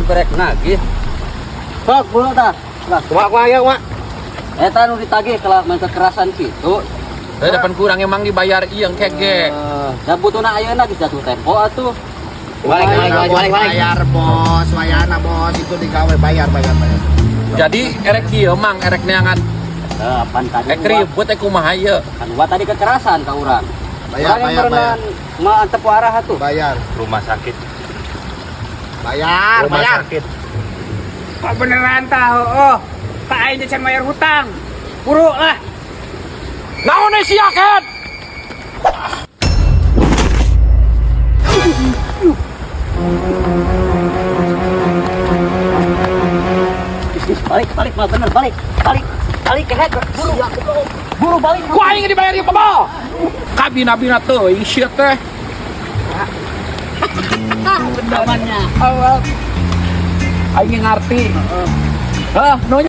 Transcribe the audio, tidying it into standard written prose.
Sampai rek nagih. Sok buru tah. Lah, Kumaha kumaha ya, kumaha? Eta nu ditagih kalau main kekerasan kitu. Eh, depan kurang emang dibayar ieu kege. Eh, da butuhna ayeuna geus jatuh tempo atuh. Balik, balik, balik, balik, balik. Bayar, bos, wayana bos, itu digawe bayar, bayar, bayar. Jadi erek kieu mang erek neangan Eh, apaan tadi? ek ribut ek kumaha ieu. Kan gua tadi kekerasan ka urang. Bayar, Urang yang bayar, berenang mah antep arah atuh. Bayar. Rumah sakit. Bayar, Rumah bayar. sakit. Kok beneran tah? Oh, tak aing can bayar hutang. Buru lah. Naon sia ket? Is, balik, balik, mah bener, balik, balik, balik, kehet, buru, buru balik. Ku aing dibayar ieu kebal. Kabina-bina teuing sia teh. Amannya. Aing ngarti. Hah, nu.